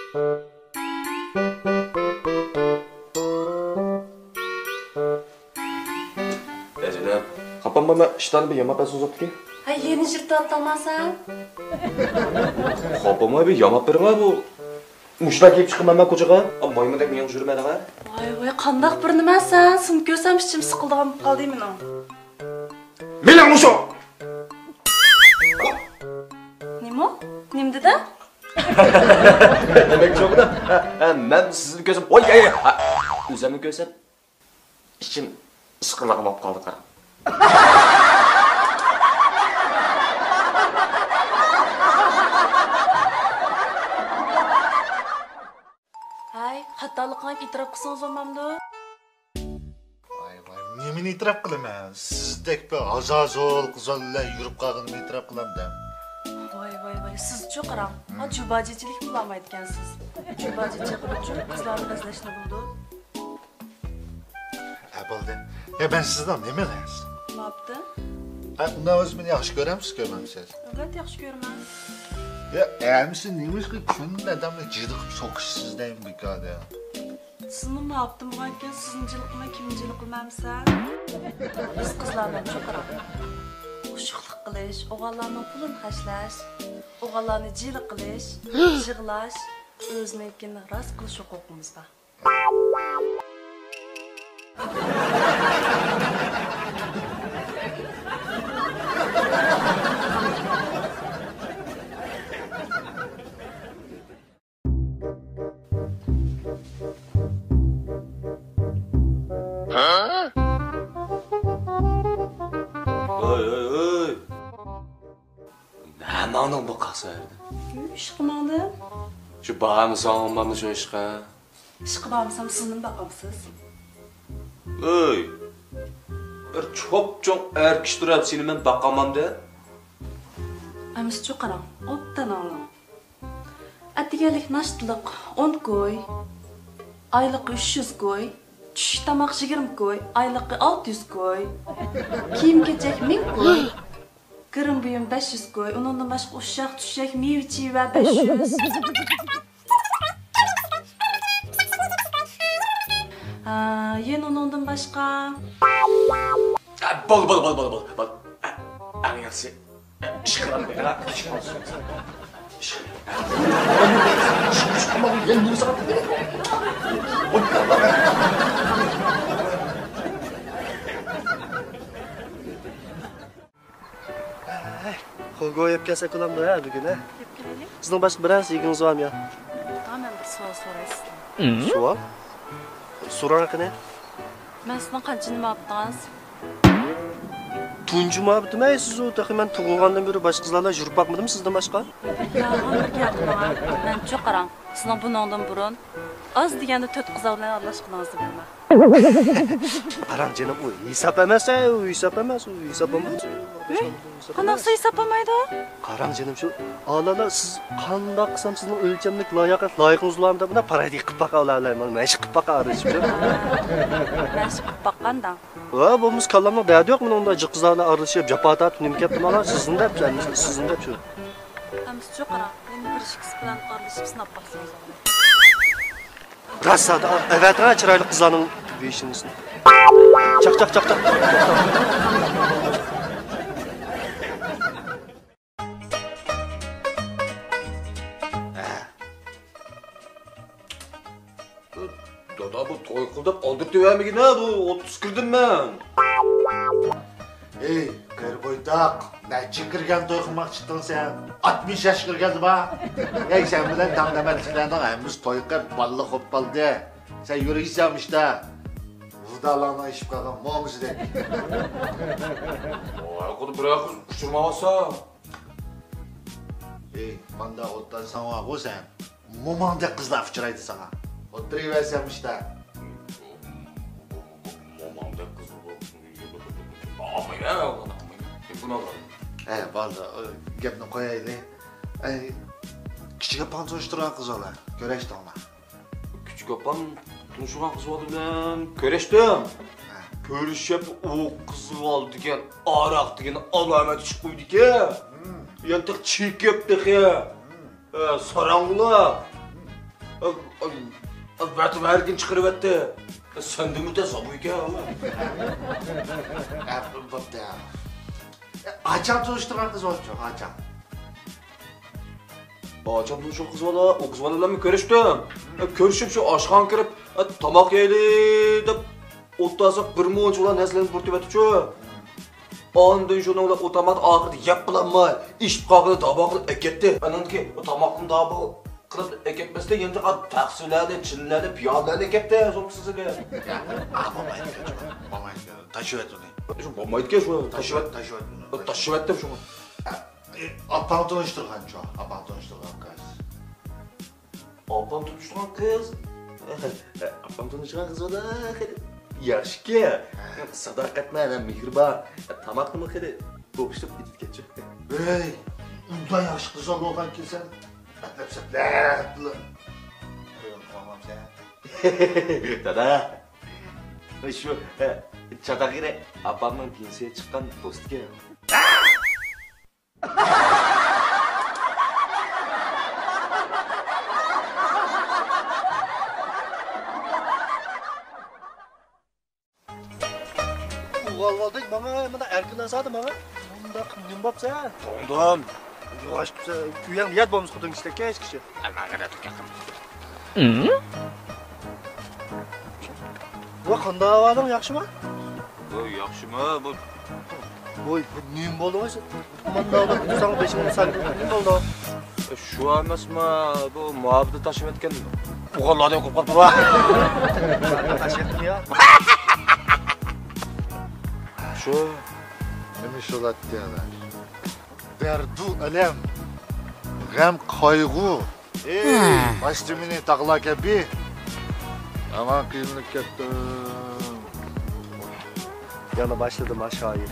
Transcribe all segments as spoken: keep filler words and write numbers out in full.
ئەجىنىم، خاپام بولما، ئىشتاننى بىر ياماپ بەرسىڭىز بوپتىكەن. ھەي، يەنە يىرتىۋاتامسەن؟ خاپاماي بىر ياماپ بېرىڭە بۇ. مۇشۇنداق كېلىپ چىقىمەن مەن كوچىغا. مايمۇندەك مېڭىپ يۈرمەيدىغا. ۋاي ۋاي، قانداق بىر نېمە سەن؟ سېنى كۆرسەم ئىچىم سىقىلىدىغان بولۇپ قالدى مېنىڭ. مېنىڭ مۇشۇ! نېمە؟ نېمە دېدىڭ؟ دېمەكچى بولدۇم. ھە، ھە، مەن سىزنى كۆرسەم، ۋاي، ھە، ھە، ئۆزۈمنى كۆرسەم، ئىچىم ئىسسىقلىق بولۇپ قالدى، قاراڭ. ھەي، خاتالىقىڭنى ئېتىراپ قىلسىڭىز بولمامدۇ؟ ۋاي، ۋاي، نېمىنى ئېتىراپ قىلىمەن؟ سىزدەك بىر ھازازۇل قىزلار بىلەن يۈرۈپ قالغىنىمنى ئېتىراپ قىلامدىم. ۋاي، ۋاي، ۋاي، سىزچۇ قاراڭ. ھا، جۇباجىچىلىك بىلەلمەيدىكەنسىز. جۇباجىچى قىلىپچۇ قىزلارنى بەزلەشنى بىلىدۇ. ھە، بولدى. يا، مەن سىزنىڭ نېمىڭىز؟ ماپتۇ. ھە، ئۇنداق بولسا مېنى ياخشى كۆرەمسىز، كۆرمەمسىز؟ ئەلۋەتتە ياخشى كۆرىمەن. يا، ئەمىسە نېمىشقا كۈندە ئادەمنى جىدىقىپ سوقۇشىسىز دەيمەن بىكار دە. سىزنىڭ ماپتىن بولغانكەن، سىزنى جىلىقلىماي كىمنى جىلىقلىمامسەن؟ بىز قىزلار بىلەن چوقۇراق ئوشۇقلۇق قىلىش، ئوغۇللارنىڭ پۇلىنى خەجلەش، ئوغۇللارنى جىلە قىلىش، يىغلاش، ئۆزىنىڭكىنى راست قىلىش ھوقۇقىمىز بار. ھەي، ھەي، ھەي! نەماڭدىڭ بۇ قاق سەھەردە؟ ئىشقا ماڭدىم. شۇ بارمىساڭ بولمامدۇ شۇ ئىشقا؟ ئىشقا بارمىسام سىزنىمۇ باقامسىز؟ ئۆي! بىر چوپچوڭ ئەر كىشى تۇرۇپ سېنى مەن باقامامدە؟ ئەمىسىچۇ قاراڭ، ئوبدان ئاڭلاڭ. ئەتىگەنلىك ناشتىلىق ئون كوي، ئايلىقى ئۈچ يۈز كوي، چۈشلۈك تاماق يىگىرمە كوي، ئايلىقى ئالتە يۈز كوي، كىيىم-كېچەك مىڭ كوي، گىرىم بۇيۇم بەش يۈز كوي، ئۇنىڭدىن باشقا ئۇششاق-چۈششەك، مېۋە-چېۋە بەش يۈز. ھە، يەنە ئۇنىڭدىن باشقا. بول، بول، بول. ئەڭ ياخشىسى. ئىش قىلامدۇ، ھە؟ ئىش قىلامدۇ. ئىش قىلامدۇ. خوگو يەپ كەلسەك بولامدۇ، ھە، بۈگۈن، ھە؟ يەپ كېلەيلى. سىزنىڭ باشقا بىرەر ئىگىڭىز بارمۇ يا؟ ھە، مەن بىر سوئال سوراي سىزدىن. سوئال؟ سوراڭ قېنى. مەن سىزنىڭ قانچە نېمە ئاپتىڭىز؟ تۇنجى مۇھەببىتىم، ئەي، سىز ئۇ تېخى مەن تۇغۇلغاندىن بېرى باشقا قىزلار بىلەن يۈرۈپ باقمىدىم، سىزدىن باشقا. يالغان بىر گەپ قىلما. مەنچۇ قاراڭ، سىزنىڭ بۇنىڭدىن بۇرۇن ئاز دېگەندە تۆت قىز بىلەن ئارىلاشقىنىڭىزنى بىلىمەن. قاراڭ جېنىم، ئۇ ھېساب ئەمەس، ئەي، ئۇ ھېساب ئەمەس، ئۇ ھېساب ئەمەس. ھە؟ قانداقسا ھېساب بولمايدۇ؟ قاراڭ جېنىم، شۇ ئالالا سىز قانداق قىلسام سىزنىڭ ئۆلچەملىك لاياقەت لايىقىڭىز بولامدۇ دەپ مۇنداق پارايدىك قىلىپ باقالايمەن، مەشىق قىلىپ باقا ئارىلىشىپ. مەشىق قىلىپ باققاندا. ۋە بولمىسا كاللامنىڭ دەردى يوق، مېنىڭ ئۇنداق جىق قىزلار بىلەن ئارىلىشىپ جاپا تارتىپ نېمە گەپ دېمەڭلار، سىزنى دەپ، سىزنى دەپ شۇ. ئەمىسىچۇ قاراڭ، يەنە بىر ئىككىسى بىلەن ئارىلىشىپ سىناپ باقسىڭىز بولىدۇ. راست زادى، ئەۋەتىڭە چىرايلىق قىزلارنىڭ بېشىنى. چاق، چاق، چاق، چاق. دادا، بۇ توي قىل دەپ ئالدىرىتىۋەرمىگىنە، بۇ ئوتتۇز كىردىم مەن. ئەي، قېرى بويتاق، نەچچە كىرگەن توي قىلماقچى ئىدىڭ سەن؟ ئاتمىش ياش كىرگەندىما؟ ئەي، سەن بىلەن تەڭ دەمەتلىكلەرنىڭ ھەممىسى توي قىلىپ بالىلىق بولۇپ قالدى. سەن يۈرۈشسەن ئىشتا. ۋۇدالاڭنىڭ ئېشىپ قالغان مومىسىدەك. ئايقۇدا بىرەر قىز ئۇچرىماۋاتسا. ئەي، ماندا ئولتۇرساڭغۇ سەن. موماڭدەك قىزلار ئۇچرايدۇ ساڭا. ئولتۇرۇۋەرسەن مۇشتا. موماڭدەك قىز. ئالمايمەن، ئالمايمەن. ھە، بولدى، گەپنى قويايلى. ئەي، كىچىك ئاپاڭ تونۇشتۇرغان قىز بالا، كۆرۈشتۈڭلار؟ كىچىك ئاپام تونۇشتۇرغان قىز بالا بىلەن كۆرۈشتۈم. ھە. كۆرۈشۈپ ئۇ قىز بالا دېگەن ئاراق دېگەن ئالامەت ئىچىپ قويدىكەن. ھىم. يەنە تېخى چېكىپ تېخى. ھىم. ئە، ساراڭغۇلا. ۋەتىۋەرگىن چىقىرىۋەتتى. سەندىمۇ تەس بۇ ئىكەن، ئەمما. ئە، بوپتۇ. ئاچام تونۇشتۇرغان قىز بولۇپچۇ، ئاچام. ئاچام تونۇشتۇرغان قىز بالا، ئۇ قىز بالا بىلەنمۇ كۆرۈشتۈم. ئە، كۆرۈشۈپ شۇ ئاشخانىغا كىرىپ، ئە، تاماق يەيلى دەپ ئولتۇرساق، بىر مۇنچە بىلەن نەرسىلەرنى پۈرتۈۋەتتىچۇ. ئاندىن شۇنىڭ بىلەن ئۇ تاماقنى ئاخىرىدا يەپ بولالماي، ئىچىپ قالغىنى دابا قىلىپ ئەكەتتى. ئاندىن كېيىن ئۇ تاماقنى دابا قىلىپ ئەكەتمەستىن، يەنە تەخسىلەرنى، چىنىلەرنى، پىيالىلەرنى ئەكەتتى سومكىسىغا. بولمايدىكەن، بولمايدىكەن. تاشلىۋەت ئۇنى. شۇ بولمايدىكەن، شۇ تاشلىۋەت، تاشلىۋەت بۇنى. تاشلىۋەتتىم شۇڭا. ئاپاڭ تونۇشتۇرغانچۇ؟ ئاپاڭ تونۇشتۇرغان قىز. ئاپام تونۇشتۇرغان قىز. ئاپام تونۇشتۇرغان قىز بالا خېلى ياخشىكەن. ساداقەتمەن ھەم مېھرىبان. تاماقنىمۇ خېلى بوغۇشلۇق ئېتىدىكەنچۇ. ھەي، ئۇنداق ياخشى قىز بولغانكەنسەن. ئەپلەپ-سەپلەپلا. قويۇڭ، قويمامسەن. دادا. شۇ، چاتاق يېرى ئاپامنىڭ پېنسىيە چىققان دوستىكەن. ئۇغالۋالدەك ماڭا، مانا ئەركىن ئازادە ماڭا. مۇنداق نېمە بوپسەن؟ توڭدۇم. ياش، ئۆيۈڭ يات بولمىسا خوتۇن كىشىدەك كەچ كىشى. ئەمما غەلەت ئۇكاقىم. ۋە قانداق ئەھۋالىڭ، ياخشىمۇ؟ ۋە ياخشىمۇ؟ بۇ ۋوي، بۇ نېمە بولدى ۋاي؟ مانداق بولۇپ تۇرساڭ بېشىڭنى سالدى، نېمە بولدى؟ شۇ ئەمەسمۇ، بۇ مۇھاپىزەت تاشلىۋەتكەن ئوغۇللاردەك بولۇپ قاپتۇ. تاشلىۋەتتىم يا. شۇ. نېمە شۇلاتتى ئەلەش؟ دەردۇ ئەلەم، غەم قايغۇ. ئېي، باشلىدىم مېنى تاغلار كەبى. يامان قىينىلىپ كەتتىم. يەنە باشلىدىم ئاشايى.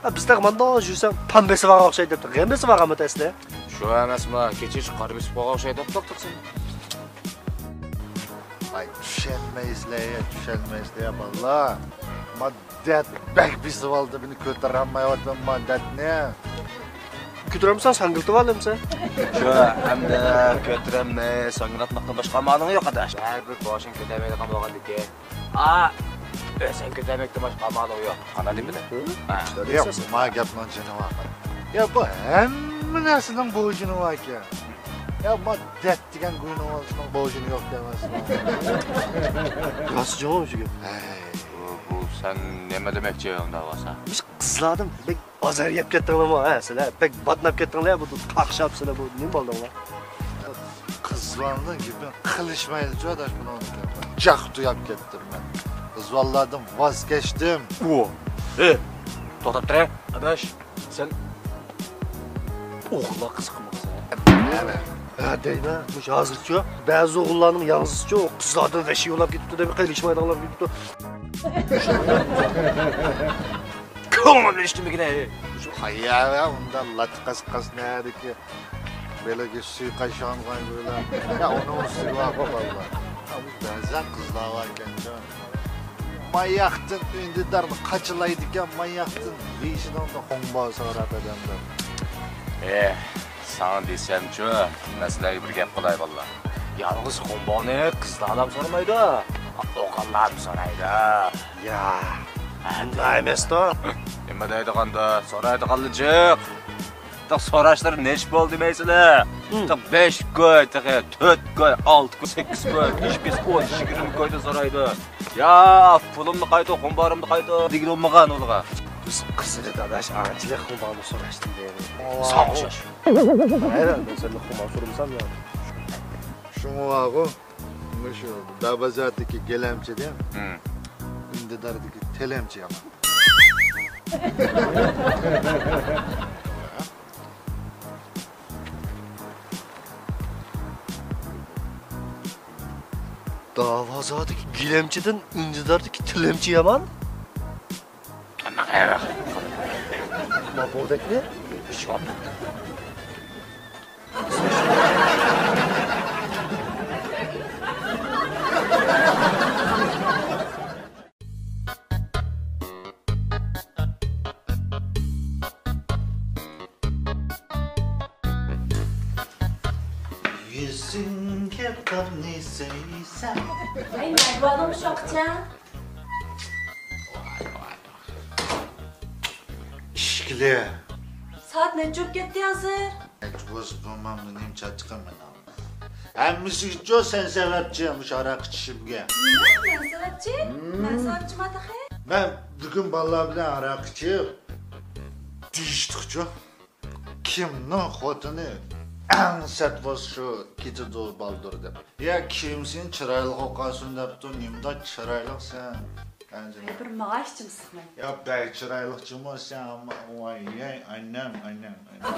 ھە، بىز تېخى مانداق يۈرسەڭ پام بېسىۋالغان ئوخشايدۇ دەپتۇ. غەم بېسىۋالغانمۇ ئەسلى؟ شۇ ئەمەسما، كېچىچە قارا بېسىپ قويغان ئوخشايدۇ دەپتۇ. ۋاي، چۈشەنمەيسىلەر، چۈشەنمەيسىلەر بالىلار. ما دەرد بەك بېسىۋالدى، مېنى كۆتۈرەلمەيۋاتىمەن ما دەردنى. كۆتۈرەلمىسەڭ ساڭگىلىتىۋال ئەمسە. شۇ، ئەمدى كۆتۈرەلمەي ساڭگىلاتماقتىن باشقا ئامالىڭ يوق ئاداش. بەرىبىر بوشۇڭ كۆتەرمەيدىغان بولغاندىكىن. ئا، ئۆزۈڭ كۆتەرمەكتىن باشقا ئامالىڭ يوق. قانداق دېمىدى؟ ھە. ياق، ما گەپنىڭ جېنى بار. يا، بۇ ھەممە نەرسىنىڭ بوشىنى باركەن. يا، ما دەرد دېگەن گۇينىڭ ئالدىسىنىڭ بوشىنى يوق ئەمەسمۇ؟ راست جۇمۇ شۇ گەپ. ھەي. بۇ، بۇ سەن نېمە دېمەكچى ئۇنداق بولسا؟ مۇشۇ قىزلاردىن بەك ئازار يەپ كەتتىڭلارمۇ، ھە، سىلەر؟ بەك باتناپ كەتتىڭلار، بۇ قاقشاپ سىلەر، بۇ نېمە بولدۇڭلار؟ قىزلارنىڭ گېپىنى قىلىشمايلىچۇ، ئاداش، بۇنىڭدىن كېيىن. جاق تۇياپ كەتتىم مەن. قىزلارلاردىن ۋاز كەچتىم. ئۇ، ئېي، توختاپ تۇرە، ئاداش. سەن ئوغۇللار قىزىقمىغۇسەن. ھە دەيمەن، مۇشۇ ھازىرچۇ، بەزى ئوغۇللارنىڭ ياڭزىسىچۇ، قىزلاردىن ۋەھشىي بولاپ كېتىپتۇ دەپ قېلىشمايدىغانلار كېتىپتۇ. كۆڭۈل بېرىشتىن بېكىنە. شۇ قايا، ئۇنداق لاتقاس قاس نەدىكى. بېلىگە سۈيى قايشانغان بىلەن. يا، ئۇنىڭ ئۈستىگە بارغۇ بالىلار. يا، بۇ بەزەن قىزلار باركەنچۇ. ماياقتىن ئۈندىدارنى قاچىلايدىكەن، ماياقتىن بېشىنىڭدا خۇڭبا سوراپ ئادەمدىن. ئېھ، ساڭا دېسەمچۇ، مەسىلەگە بىر گەپ قىلاي بالىلار. يالغۇز خۇڭبانى قىزلارلام سورىمايدۇ، ئوغۇللارمۇ سورايدۇ. يا، ئۇنداق ئەمەستۇ. نېمە دەيدىغاندا، سورايدىغانلا جىق. تېخى سوراشلىرى نەچچە بولدى دېمەيسىلەر. تېخى بەش كوي، تېخى تۆت كوي، ئالتە كوي، سەككىز كوي، بەش، بەش، ئون، يىگىرمە كويدىن سورايدۇ. يا، پۇلۇمنى قايتۇر، خۇمبارىمنى قايتۇر دېگىلى بولمىغان ئۇلىغا. بىز قىزىلى داداش ئانچىلىك خۇمبارنى سوراشتىن بېرى. ساڭا ئوخشاش. ھەي، مەن سەندىن خۇمبار سورىمىسام يا. شۇڭا بارغۇ، مۇشۇ دابازاردىكى گىلەمچىدىن ئۈندىداردىكى تىلەمچى يامان. داۋازادىكى گىلەمچىدىن ئۈندىداردىكى تىلەمچى يامان. ما بولدەكنى؟ سۈڭگەپ قاپنى سۆيسەم. ئەي، نەدىۋالدىڭ ئۇششاقچە؟ ئىشىكلى. سائەت نەچچە بولۇپ كەتتى ھازىر؟ نەچچە بولسا بولمامدۇ، نېمە چاتىقىم مېنىڭ؟ ھەممىسىگىچۇ سەن سەۋەبچى مۇشۇ ھاراق ئىچىشىمگە. نېمە؟ مەن سەۋەبچى؟ مەن سەۋەبچىما تېخى؟ مەن بۈگۈن بالىلار بىلەن ھاراق ئىچىپ دېيىشتۇقچۇ. كىمنىڭ خوتۇنى ئەڭ سەت بولسا شۇ كېتىدۇ بالدۇر دەپ. يا كىم سېنى چىرايلىق بولۇپ قالسۇن دەپتۇ، نېمىدەك چىرايلىقسەن. بىر ماڭا ئىچىم سىقماي. يا بەك چىرايلىق جۇمۇ سەن، ئەمما ۋاي، يەي، ئانام، ئانام، ئانام.